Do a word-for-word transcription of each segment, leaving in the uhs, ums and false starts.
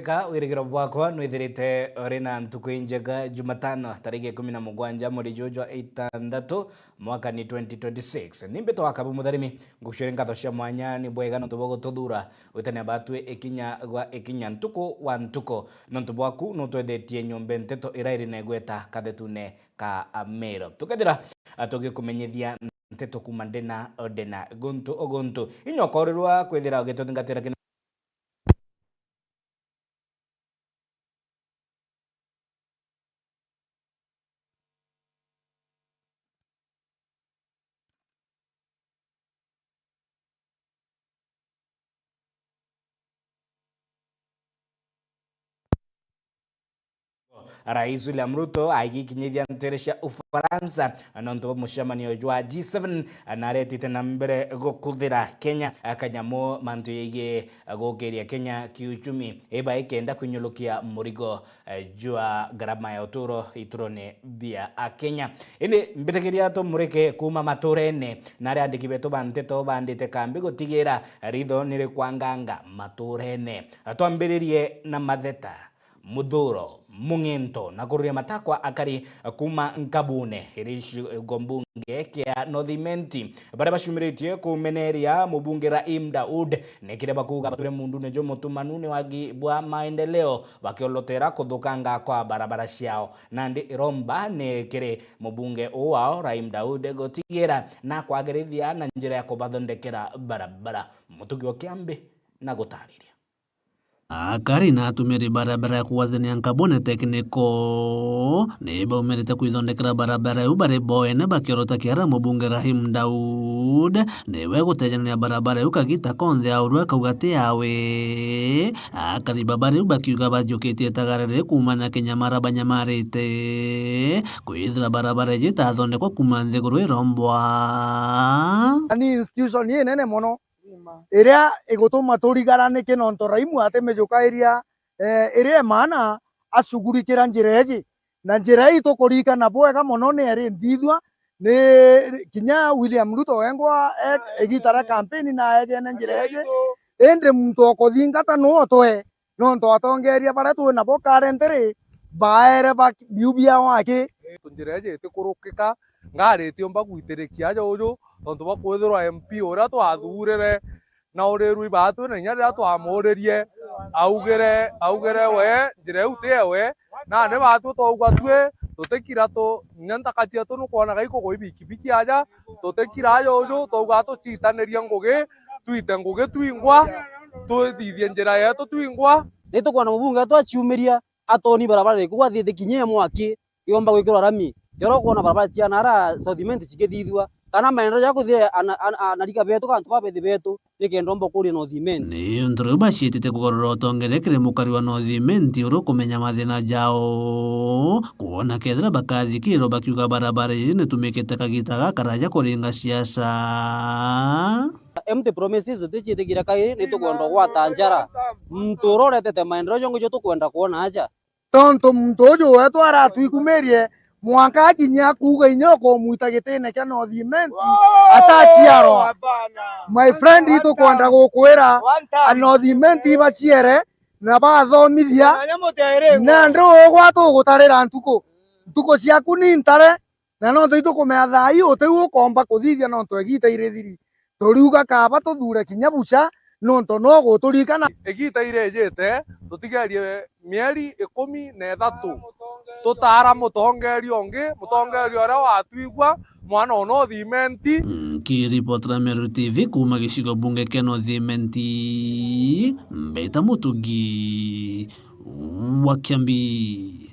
Ka wirigiro bwakwa nwithirite uri na ntuku injega, Jumatano, tariki ikumi na mugwanja mweri juju jwa itantatu, mwaka ni twenty twenty-six. Ni mbitwa Kabu Mutharimi, ngucuria nkatho cia mwanya ni bwega nontu bwa gututhura witania batwi ikinya gwa ikinya, ntuku wa ntuku. Nontu bwaku nutwethitie nyombe nteto ira iri na igweta kathetune ka Meru. Tukethira tugikumenyithia nteto kuuma ndena o ndena, guntu o guntu. Inya ukorirwa kwithira ugituthingatira kina Rais William Ruto aigikinyithia ntere cia Ufaransa nontu bwa mucemanio jwa G seven, na aretite na mbere gukuthira Kenya kanyamu mantu yegii gukiria Kenya kiuchumi, iba ikenda kwinyulukia murigo, eh, jwa ngarama ya uturo iturone bia Akenya. Indi mbitikiria tumurike kuuma maturene, na aria andiki betu ba nteto bandite kambi gutigira ritho nirikwanganga maturene. Twambiririe na matheta, muthuro, mung'ento na kururia matakwa akari kuuma nkabune iri gicigo mbunge kia North Imenti, baria bacumiritie kumeneria mubunge Rahim Daud, ni kiria bakuuga bature mundune jumutumanu ni wagi bwa maendeleo, bakiolotera kuthukanga kwa barabara ciao. Nandi iromba ni kiri mubunge uu wao Rahim Daud gutigira na kwagirithia na njira ya kubathondekera barabara. Mutugi wa Kiambi na gutariria. Akari na atumiri barabara ya kugwatania nkabune Technical ni baumirite kwithondekera barabara iu bari boene, bakiorota kiara mubunge Rahim Daud niwe gutejania barabara iu kagita konthe aurua akauga ti yawe. Akari baba riu bakiuga bajukitie itagara riri kuumana na kinyamara banyamarite kwithira barabara iji itathondekwa kuuma nthiguru irombwa. Ni institution inene mono iria igutuma turigara niki nontu Raimu atimijukairia, eh, iria imaana acugurikira njira iji. Na njira ii tukuririkana bwega mono ni eri nthithua, ni kinya William Ruto wengwa e-, igita ria kampeni na ejene njira iji. Indi muntu okuthingata nuu otwe, nontu atongeria baria twi nabo currently baere ba biu biao aki. Njira iji itikurukika, ngari itiumba gwitirikia aja uju, tontu bwa kwithirwa M P uria twathuurire na urirwi baatwi, na inya riria twamuuririe, augire, augire we, njira iu ti ewe, nandi baatwi twauga twi, tutikira tu, inya ntaka cietu nukwonaga ikugwa ibikibiki aja, tutikira aja uju, twauga tuciitanirie ngugi, twite ngugi twingwa, twithithie njira yetu twingwa. Ni tukwona mubunge wetu aciumiria, atoni barabara iriku gwathiite kinya ya mwaki yomba gwikirwa rami. Kero ukwona barabara cia nara South Imenti cikithithua, kana maendeleo ja kuthire ana, ana, anarika betu, kana antu babethi betu, nikenda omba kuria North Imenti. Ni untu riu baciitite kugorora utongeria kiri mukari wa North Imenti uru kumenya mathina jao, kwona kethira bakathikirwa bakiuga barabara iji nitumikite kagita gakaraja kuringa siasa. Empty promises tuticiitikiria kairi, ni tukwenda gwata njara. Muntu uria uretete maendeleo jongi jo tukwenda kwona aja. Tontu muntu uju wetu aratwikumirie mwanka akinya akuuga inya ukumwita gitine kia North Imenti ataciarwa. My friend, itukwenda gukwira a North Imenti ibaciere na bathomithia, nandi ugwa tugutarira ntuku. Ntuku ciaku ni ntare, na nontu itukumenya thaa ii utiu ukomba kuthithia nontu igiita irithiri. Turiuga kaaba tuthuure kinya bucha, nontu no guturikana. Igiita irijite, tutigerie mieri ikumi na ithatu. Tutaara mutongeria ungi, mutongeria uria watwigua, mwana o North Imenti. Nkiripotera Meru T V kuuma gicigo bunge kia North Imenti, Mbeta Mutugi wa Kiambi.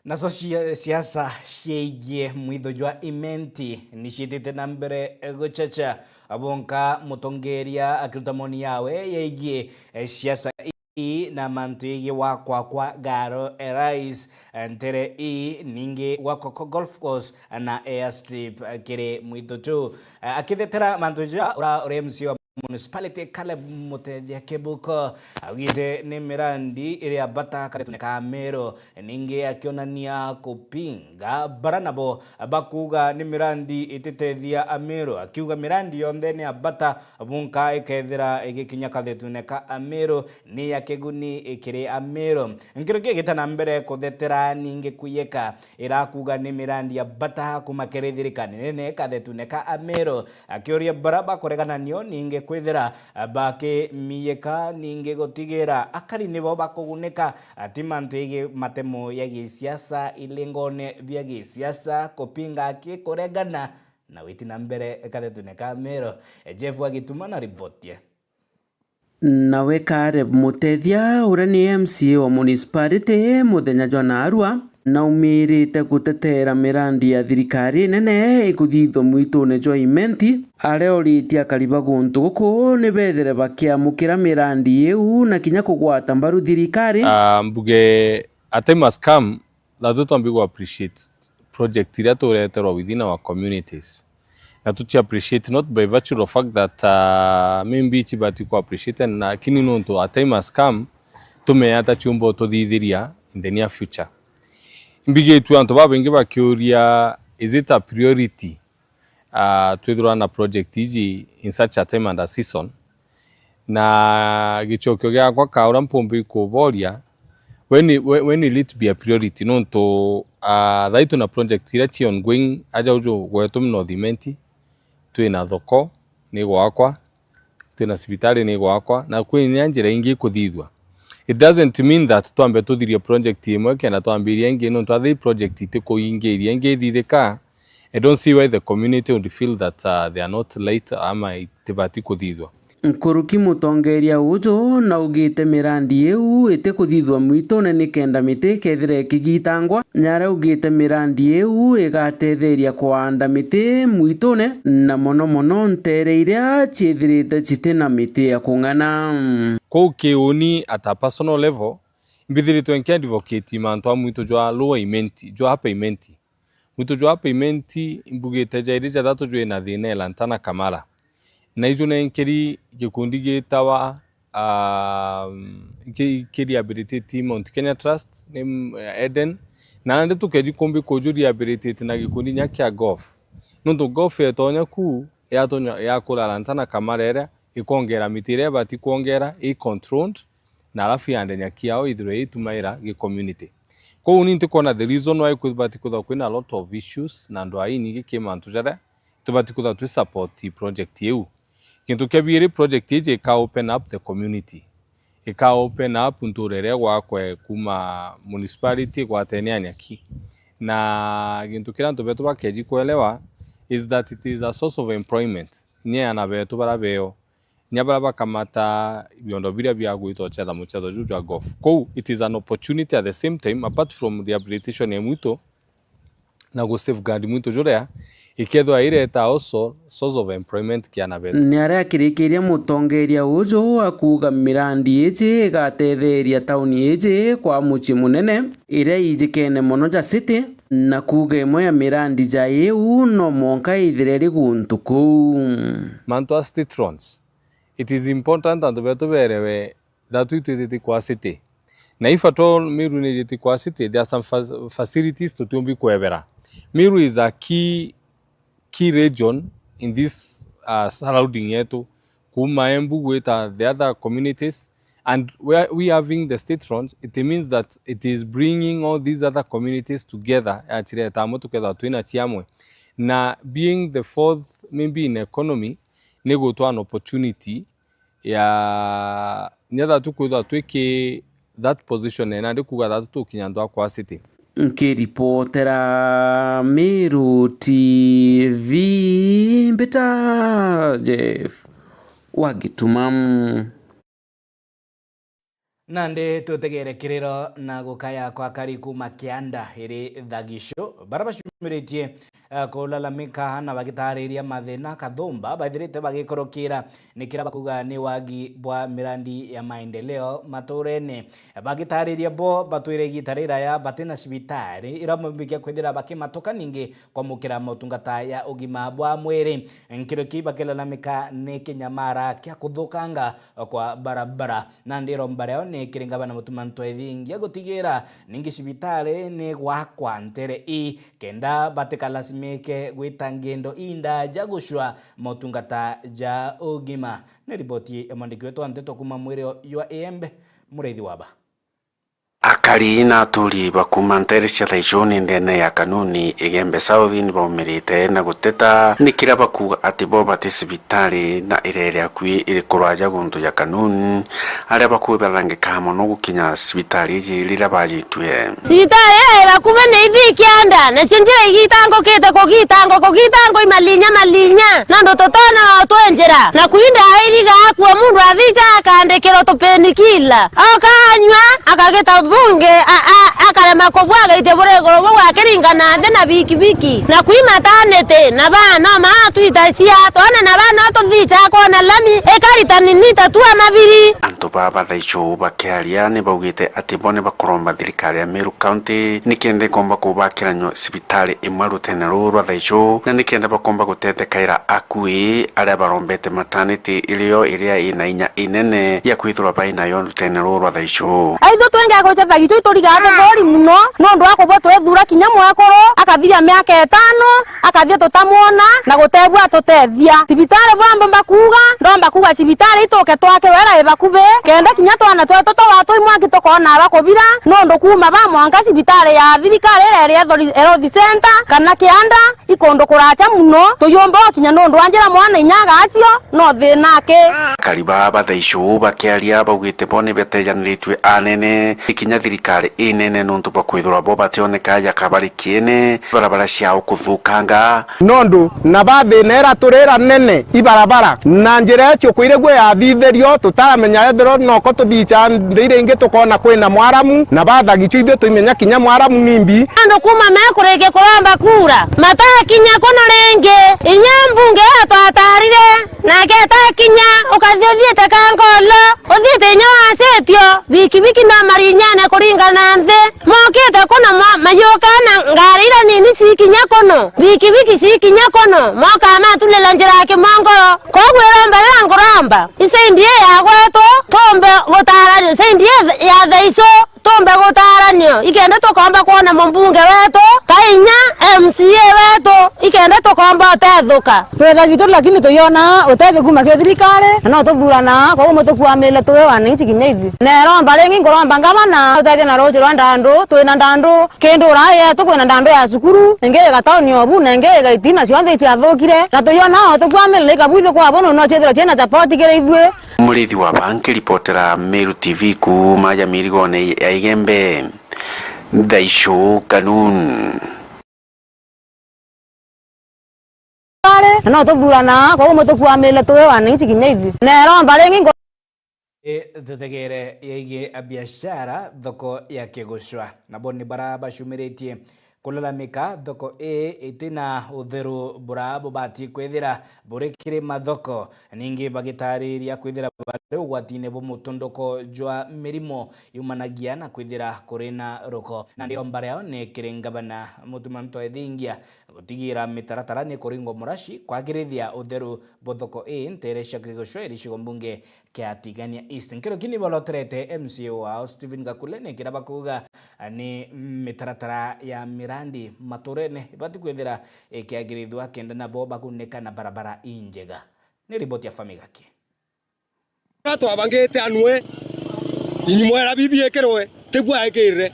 Nacio cia-, siasa cieigie mwitho jwa Imenti niciitite na mbere guchecha, bonka mutongeria akiruta moni yawe yeigie, eh, siasa ii na mantu yeigie gwakwa kwa Garo Airways, eh, ntere ii, ningi gwakwa kwa golf course na airstrip, eh, kiri mwitho tu. Eh, akithetera mantu ja ura uri M C wa Municipality, Caleb Mutethia Kebuko, augite ni mirandi iri ya bata karetune ka Meru, ningi akionania kupinga bara nabo bakuuga ni mirandi ititethia Ameru, akiuga mirandi yonthe ni ya bata bunka ikethira igikinya kathetune ka Ameru ni ya kiguni kiri Ameru. Nkuruki igita na mbere kuthetera ningi kwiyeka irakuuga ni mirandi ya bata kuma kiri thirikari nene kathetune ka Ameru, akiuria bara bakuregana nio ningi kwithira bakimiyeka ningi gutigira akari nibo bakugunika, ati mantu igi matemo ya gisiasa, ilingone bia gisiasa, kupinga aki kuregana na witi na mbere kathetune ka Ameru. Jeff Agituma na riboti ye. Nawe Caleb Mutethia, uria ni M C A wa municipality, muthenya jwa naarua, naumirite gutetera mirandi ya thirikari nene ikuthithwa mwitune jwa Imenti, aria oritie akari ba guntu guku ni bethire bakiamukira mirandi iu na kinya kugwata mbaru thirikari. Ah, mbuge, a time has come that twambi ku appreciate project iria tureterwa within our communities. Na tuci appreciate not by virtue of fact that, uh, maybe cibati ku appreciate, lakini nontu a time has come, tumenya ta ciumba ututhithiria in the near future. Mbigitue antu babaingi bakiuria, is it a priority, uh, twithirwa na project iji in such a time and a season? Na gicokio giakwa ka uria mpumbi kuboria, when, when, when will it be a priority? Nontu, ah, thaai twina project iria ci ongoing aja uju gwetu North Imenti, twina thoko ni gwakwa, twina cibitari ni gwakwa, na kwina njira ingi ikuthithua. It doesn't mean that twambe tuthirie project imwe kenda twambiria ingi, nontu athi project itikuingiria ingi ithithika, I don't see why the community would feel that, uh, they are not late ama itibati kuthithwa. Nkuruki mutongeria uju naugite mirandi iu itikuthithwa mwitune nikenda miti ikethira ikigitangwa. Niaraugite mirandi iu igatetheria kuanda miti mwitune, na mono mono ntere iria ciithirite citina miti ya kung'ana. Kuu kiuni, at a personal level, mbithiritwe nki advocate mantu a mwitu jwa Lower Imenti, jwa Upper Imenti. Mwitu jwa Upper Imenti, mbugite jairi jathatu jwina thina e Lantana Kamara. Na iju nenkeri gikundi gitawa, um, ki, ki rehabilitate Mount Kenya Trust, ni, mm, Eden. Na nandi tukeji kumbi kuju rehabilitate na gikundi nya kia golf. Nontu golf yetonya ku, yatonya, yakura Lantana Kamara iria, ikongera miti iria ibati kwongera, i controlled, na alafu yande nyaki yao ithirwe itumaira gi community. Kwou ni ntikwona the reason why kwibati kwithirwa kwina a lot of issues na andu ainyingi ki mantu jaria tubati kwithirwa twi support project iu. Gintu kia biiri, project iji ika open up the community, ika open up ntuura iria gwakwe kuma municipality gwatene ya nyaki. Na gintu kiria antu betu bakeji kuelewa is that it is a source of employment. Ni ana betu bara beo, nya bara bakamata biondo biria bia gwitwa cetha mucetho juu jwa golf. Kou it is an opportunity at the same time, apart from rehabilitation ya mwitu na gu safeguard mwitu juria, ikethwa ireta also source of employment kia ana betu. Ni aria akirikiria mutongeria uju akuuga mirandi iji igatetheria tauni iji kwa mucii munene iria ijikene mono ja city, na kuuga imwe ya mirandi ja iu no mwanka ithire iri guntu kuu. Mantu a state roads, it is important antu betu berewe that itwithite kwa city. Na if at all Meru nijite kwa city, there are some fac-, facilities tutiumbi kwebera. Meru is a key, key region in this, uh, surrounding yetu. Kuma Embu gwita the other communities, and we are, we having the state roads, it means that it is bringing all these other communities together, yachireta amwe tukethwa twina ciamwe. Na being the fourth, maybe in economy, ni gutwa an opportunity ya nyetha tukwithwa twiki that position, na ndi kuga that tukinya antu akwa city. Nkiripotera Meru T V, mbita Jeff wa Gituma. Nandi tutegere kiriro na gukaya kwa kari kuma kianda iri Thagishu. Bara bacu- Miritie, eh, kulalamika na bagitariria mathina kathumba baithirite bagikorokira ni kira bakuga ni wagi bwa mirandi ya maendeleo maturene. Bagitariria bo batwire igita riraya batina cibitari iria mumbikia kwithira bakimatoka ningi kwamukira motungata ya ugima bwa mwiri. Nkiro ki bakilalamika ni kinyamara kia kuthukanga kwa barabara. Nandi iromba riao ni kiri ngavana Mutuma M'Ethingia gutigira ningi cibitari ni gwakwa ntere ii kenda batikalasimike gwita ngendo indaja gucua motungata ja ugima. Ni riboti ya mwandiki wetu wa nteto kuma mwirio jwa Igembe, Muriithi Waba. Akari na aturi ba kuuma nteere cia Thaichuni ndene ya Kanuni Igembe South ni baumirite na guteta ni kira bakuuga ati bo bati cibitari na irere akui iri kuraja guntu ja Kanuni, aria bakuuga bathangikaga mono gukinya cibitari iji riria bajitue. Cibitari ii iri bakubi ni ithi kianda, nacio njira igitangukite kugitangwa kugitangwa imalinya malinya, nondu tutona o twi njira, na kuinda airiga akua mundu athica akandikirwa tupenikila. Oka anyua, akagita bunge, a-, a-, akarema kubua, agaitia buri iguru buu akiringa na nthi na bikibiki. Na kwi mataniti, na baa no maa twitacia, twona na baa no tuthica kwona lami, ikaritani ni tatua mabiri. Antu baa ba Thaichuu bakiaria ni baugite ati bo ni bakuromba thirikari ya Meru County ni kenda ikomba kubakira nyua cibitari imwe rutene ruu rwa Thaichuu, na ni kenda bakomba gutethekaira akui aria barombete mataniti irio iria ina inya inene ya kwithirwa bai nayo rutene ruu rwa Thaichuu. Aithu twenge gucetha gitu iturigaa tuthuri muno, nondu wa kubwo twithura kinya mwekuru akathiria miaka itano, akathia tutamwona na guteebua atutethia. Cibitari bwambo mbakuuga, ndomba kuuga cibitari ituke twakirwe ira i bakubi, kenda kinya twana twetu twa twi mwanki tukoona aba kubira, nondu kuuma ba mwanka cibitari ya thirikari iria iri Health Center kana kianda, ikundu kuracha muno, tuyumba gukinya nondu wa njira mwana inya agacio, no thina aki. Akari baa ba Thaichuu bakiaria baugite bo ni betejaniritue anene, ikinya thirikari inene nontu bwa kwithirwa bo bationeka ja kabari kiene, barabara ciao kuthukanga. Nondu na ba thina ira turi ira nene ibarabara, na njira icio kwirigua yathithirio, tutaramenya ethirwa noko tuthica nthi iria ingi tukoona kwina mwaramu, na ba Thaichuu ithui tuimenya kinya mwaramu nimbi. Andu kuuma mekurikia kuromba kura, matakinya kuno ringi. Inya mbunge iyo twatarire, nake atakinya, ukathi uthiite Kangolo, uthiite inya wa Setio, bikibiki no marinyane kuringana nthi. Mokite kuno ma-, mayuka na ngari iria nini cikinya kuno, bikibiki cikinya kuno, moka matulila njira ya kimongoro. Koguo iromba riria nguromba, isaindi ii ya gwetu, tumbe gutaranio, isaindi ii ya Thaichuu, tumbe gutaranio, ikenda tukomba kwona mumbunge wetu, ka inya M C A wetu, ikenda tukomba utethuka. Twethagia tu lakini tuiona utethio kuuma kiri thirikari, na no tuthurana, koguo mutukuamire tuwe wananchi kinya ithui. Na iromba ringi nkuromba ngavana utethia na ruuji rwa Ndandu, twina Ndandu, Kindu uraa yetu kwina Ndandu ya cukuru, ingi iga tauni o bu, na ingi iga itina cionthe iciathukire, na tuiona o tukwamire na ikabuithua kwa bono no ciethirwa ciina support kiri ithui. Muriithi Waba nkiripotera Meru T V kuuma ja mirigone ya Igembe, Thaichuu Kanuni. Na no tuthurana, koguo mutukuamire tuwe wananchi kinya ithui. Na iromba ringi nko- I, tutegere yaigie biashara thoko ya Kigucwa. Nabo ni bara bacumiritie kulalamika thoko ii itina utheru bura bubati kwithira buri kiri mathoko. Ningi bagitariria kwithira bari ugwatine bwa mutunduko jwa mirimo yumanagia na kwithira kuri na ruko. Na ndiromba riao ni kiri ngavana Mutuma M'Ethingia gutigira mitaratara ni kuringwa muraci kwagirithia utheru bwa thoko ii ntere cia Kigucwa iri gicigo mbunge kia Tigania East. Nkiro kini boloterete M C A wao Stephen Gakule ni kira bakuuga ni mitaratara ya mirandi maturene ibati kwithira ikiagirithua kenda nabo baguneka na barabara injega. Ni riboti ya Fami Gaki. Twabangite anwe, inyumwera bibi ikirwe, tigua ikirire.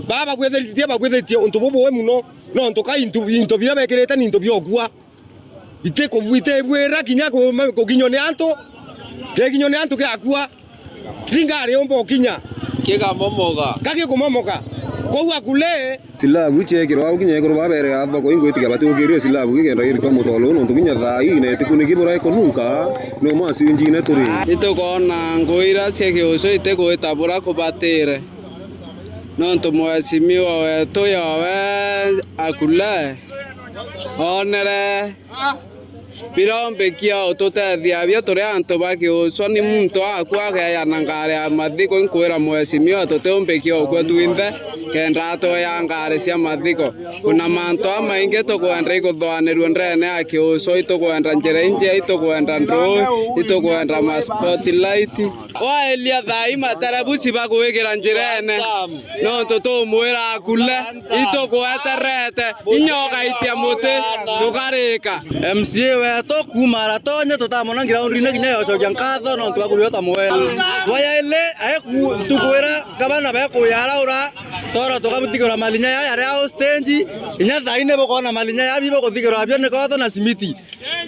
Baba bagwithiritie, bagwithiritie untu bubuwe muno, nontu ka into, into biria bekirite ni into biokua. Iti kubu-, itibwira kinya ku-, kuginywa ni antu, kiginywa ni antu giakua. Ringari umba ukinya. Kikamomoga. Ka gikumomoga. Kwou akule. Silabu iu ciekirwa au kinya ekuru babere a thoko ingwitikia batiukirie silabu gikenda giritwa mutolo nontu kinya thaa ii na itikuniki bura ikununka ni umwe wa ciunjine turi. Itukoona ngui iria cia kiucu itigwita bura kubatire. Nontu mheshimiwa wetu yowe akule, onere birombikia ututethia bio turi antu ba kiucwa, ni muntu akua ageana ngari ya mathiko. Inkwira mheshimiwa tutiumbikia ukua twinthe kenda atwea ngari cia mathiko. Kuna mantu amaingi tukwenda ikuthwanirua ndene ya kiucwa, itukwenda njira injia, itukwenda nduu, itukwenda ma spotlight. Waelia thaa ii materebuci bagwigira njirene, nontu tumwira akule, itugweterete, inya ugaitia muti, tugarika. M C A wetu kuuma ara tonye tutamona ground-ine kinya yocokia nkatho nontu bwa kuria utamwera. Bwa yaili, aiku ntukwira gavana bekuyaraura, toro tukabuthikirwa malinya ya yari au stage, inya thaa ii ni bukoona malinya ya bibukuthikirwa bio ni koto na cimiti.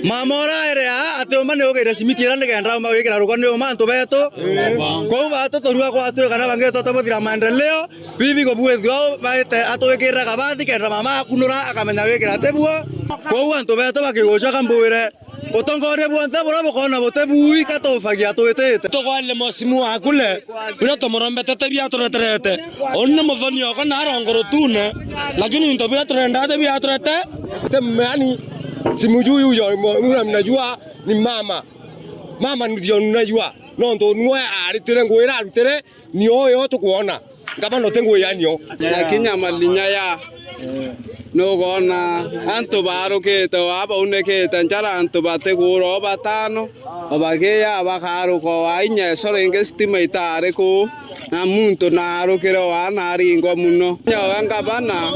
Mama uraere aa ati uma ni ugire cimiti ira nikenda uma gwikira rugo ni uma antu betu. Kwou batu turua gwatuika na bangi tutubuthira maendeleo, bibi kubuithua u baite atwikirire kabathi kenda mama akunura akamenya wikira ati buo. Kwou antu betu bakigucwa kambwire, utongoria bwonthe buria bukoona buti bui katufagia twitite. Tugwalile mosimu wa kule. Biria tumurombete ti bia atureterete. Uni ni muthoni okwa na arongo rutune, lakini into biria turenda ti bia aturete. Te mmeani, simjui huyo, huyo mnajua ni mama. Mama ndio mnajua. Nontu niwe aritire nguo iria arutire, ni oyo tukwona. Ngavana uti nguo ya nio. Nakinya malinya ya, nugona antu barukite, wa baunikite njara, antu batigura o batano. Obagiya bakaruka o ainya eso ringi stima itari kuu, na muntu naarukire o aa naringwa mono. Nyowe ngavana,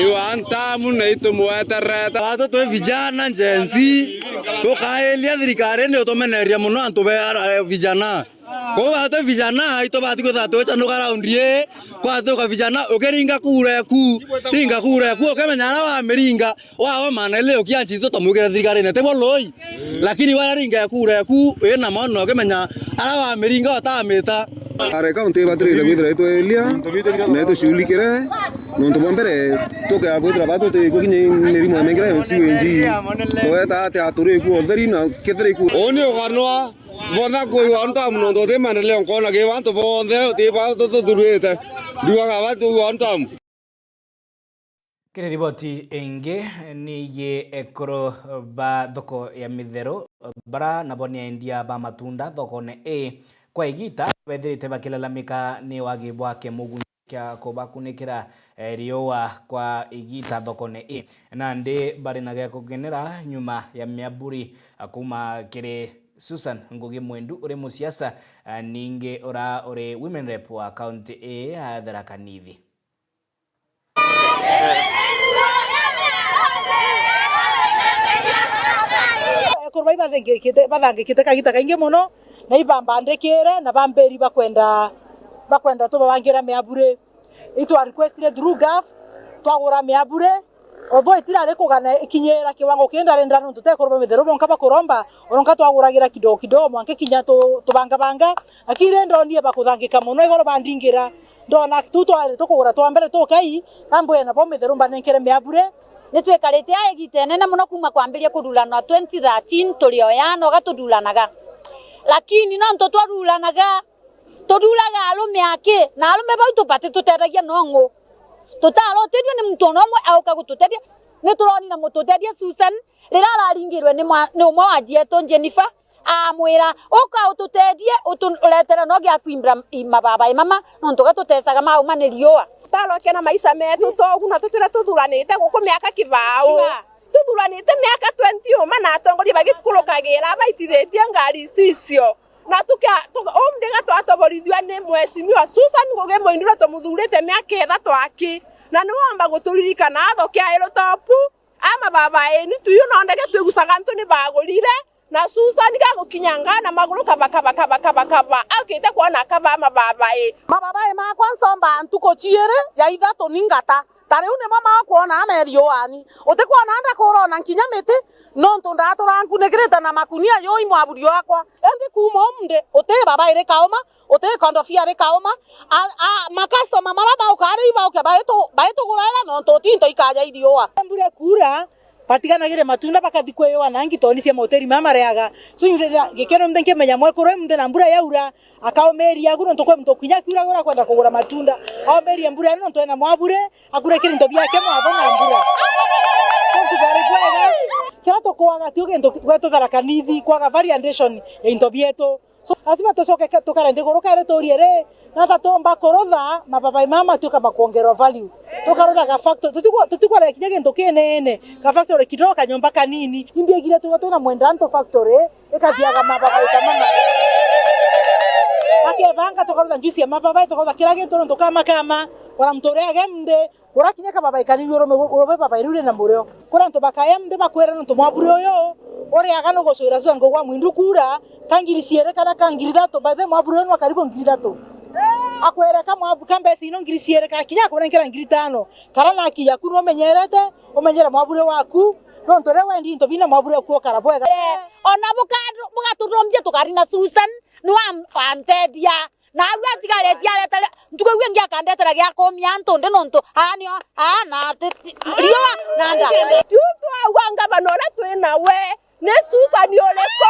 iwa ntamu na itumweterete. Batu twi vijana Gen Z, tukailia thirikari ni utumeneria mono antu be ara-, vijana. Kwou batu vijana, itubati kwithirwa twicanuka raundi ii, kwatuka vijana, ukiringa kura eku, ringa kura eku, ukimenya ara wamiringa, Wawe maana ile ukianchi tutamwikira thirikarine, ti bo lui. Lakini wararinga ekura eku, ina maono ukimenya ara wamiringa utamita. Are kaunti ibatirite kwithira itwelia, na itushughulikire, nontu bwa mbere, tukea kwithira batu ti gukinya mirimo ya mengera ya sewage. Weta ati aturi iku otheri na kethira iku. Uni uganwa, bona kuigwa ntamu nontu uti maendeleo nkona ki bantu bonthe, uti ba tuthurite. Ndiugaga bantu uigwa ntamu. Kiri riboti ingi, ni yi ekuru ba thoko ya Mitheru, bara nabo ni endia ba matunda thokone ii, kwa igita bethirite bakilalamika ni wagi bwa kimugunyo kia kubakunikira, eh, riua kwa igita thokone ii. Nandi bari na gia kugenera nyuma ya miaburi, ah, kuma kiri Susan Ngugi Mwendu, uri musiasa, ah, ningi ura uri women rep wa kaunti ii ya Tharaka Nithi. Ekuru bai bathangikite, bathangikite kagita kaingi mono, na ibambandikire na bambiri bakwenda, bakwenda tubabangira miaburi. Itwa requestire through gov, twagura miaburi, although itirari kugana ikinyira kiwango kii ndarenda nontu ti ekuru ba Mitheru bonka bakuromba, ononka twaguragira kidogo kidogo mwanka kinya tu-, tubangabanga, lakini ri ndonire bakuthangika mono igoro bandingira. Ndona tu twari tukugura twa mbere tukai, kambwira nabo Mitheru mbanenkere miaburi. Ni twikarite aa igita inene mono kuma kwambiria kururanwa twenty thirteen turi o yaana uga tururanaga. Lakini nontu twaruranaga, tururaga arume aki, na arume bau tubati tutethagia nongu. Tutarotethua ni muntu ona umwe auka gututethia. Ni turonire mututethia Susan, riria araringirwe ni mwa-, ni umwe wa jietu Jennifer, amwira, "Uka ututethie, uturetere no gia kwimbira i mababa i mama, nontu ga tutesaga mauma ni riua." Tutarokia na maisha metu togu, na tutwire tuthuranite guku miaka kibao. Sure. Tuthuranite miaka twenty uma, na atongoria bagikurukagira baitithitie ngari ici icio. Na tukia-, tuka-, umthiga twatoborithua ni Mheshimiwa Susan Ngugi Muindura, tumuthurite miaka ithatu aki. Na niwe wamba guturirikana atho kiairu topu, ama baba eni tuyu no ndege twigucaga antu ni bagurire, na Susan gagukinyanga na maguru kaba, kaba, kaba, kaba, kaba, aukite kwona kaba ama baba i. Mababae makwa ncomba ntuku ciiri ya ithatu ni ngata. Ta riu nimo makwona meriuani. Utikwona ndakura ona nkinya miti, nontu ndatura nkunikirite na makunia juu i mwaburi wakwa. Indi kuuma umunthi, uti baba iri kauma, uti kondofia iri kauma. A, a, makastoma mara bauka ari ibauke baitu-, baituguraira nontu uti into ikaja iriua. Mbure kura, Batiganagire matunda bakathi kwiyua na ngi toni cia mahoteli mama mariaga. So, inya riria gikeno muthe nkimenya mwekuru e muthe na mbura yaura, akaumiria agu nontu kwi muntu kinya akiura urakwenda kugura matunda. Aumirie mbura ino nontu ena mwabure, akure kiri into biake mwabo na mbura. So, ntu bwari bwega. Kiria tukwaga tio gintu gwetu Tharaka Nithi, kwaga variation ya into bietu. So, lazima tucoke ke-, tukare nthiguru kere turie ri, nata tumba kurutha mababai mama matuika makwongerwa value. Tukarutha ga factory, tutikwa-, tutikwarega kinya gintu kinene, ga factory kidogo, kanyomba kanini. Imbi igire tuga twina mwenda antu factory, ikathiaga mababai ta mama. Akebanga tukarutha juice ya mababai, tukarutha kira gintu nontu kama kama, ona muntu uria age mde, Kura kinya kababai kanini urume, urume babai riu rina murio. Kura antu bakaya mthi bakwira nontu mwaburi uyu uriaga nugucwira Susan Ngugwa Mwindu kura, ka ngiri ciiri kana ka ngiri ithatu, by the way mwaburi uyu nwa karibu ngiri ithatu. Akwira ka mwabu-, ka mbeca ino ngiri ciiri, ka kinya akunenkera ngiri itano. Kara na akija ku numenyerete, umenyere mwaburi waku, nontu riria wendi into bina mwaburi waku ukara bwega. Ona bukatu-, bugaturumbia tukari na Susan, nwa antedia. Nawe atigarite areta ri-, ntuku iu ingi akandetera gia kumia antu ndi nontu aa nio, aa na ti-, ti-, riua na nda. Tiu twauga ngavana uria twi nawe ni Susan uriku?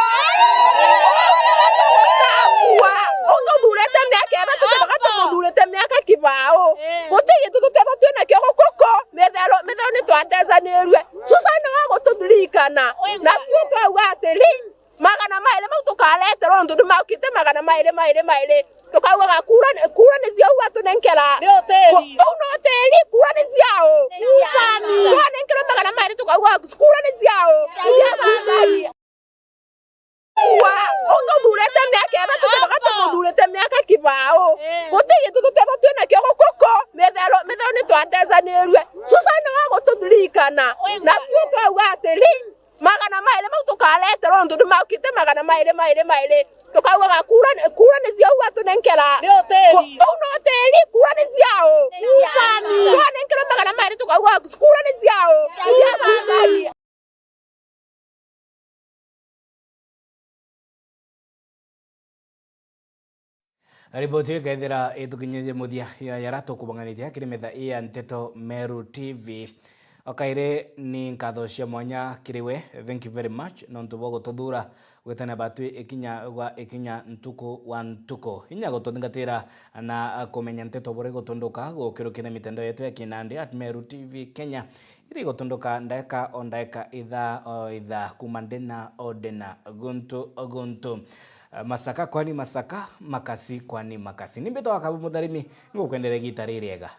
Uu niwe tugutambua. Uu tuthurite miaka ithatu, tuga tumuthurite miaka kibao. Guti gintu tutethwa twi nakio gukuku, mithero, mithero ni twatesanirue. Susan niwe aguturirikana. Na tiu twauga atiri, Magana mairi mau tukareterwa, nontu ni maukite magana mairi, mairi, mairi. Tukaugaga, "Kura ni, kura ni ciau watunenkera." Ni utiri. Ku-, uu ni utiri, kura ni ciau. Ni ciau. Twanenkerwa magana mairi, tukauga, "Kura ni ciau." Ni cia Susani. Wa, uu tuthurite miaka ithatu, tuga tumuthurite miaka kibao. Guti gintu tutethwa twi nakio gukuku, mithero, mithero ni twatesanirue. Susani niwe aguturirikana. Na tiu twauga atiri, Magana mairi mau tukareterwa, nontu ni maukite magana mairi, mairi, mairi. Tukaugaga, "Kura ni, kura ni ciau watunenkera." Ni utiri. Ku-, uu ni utiri, kura ni ciau. Ni ciau. Twanenkerwa magana mairi, tukauga, "Kura ni ciau." Ni cia Susani. Riboti iu ikeethira itukinyithie muthia ya yara tukubanganitie kiri metha ii ya Nteto Meru T V. O kairi ni nkatho cia mwanya kiri we. Thank you very much nontu bwa gututhuura gwitania batwi ikinya gwa ikinya, ntuku wa ntuku. Inya gututhingatira na kumenya nteto buri gutunduka gukirukia na mitandao yetu ya kinandi at Meru T V Kenya. Iri gutunduka ndaika o ndaika, ithaa o ithaa, kuuma ndena o ndena, guntu o guntu. Masaka kwani masaka, makasi kwani makasi. Ni mbitagwa Kabu Mutharimi, ngukwenderea igiita ririega.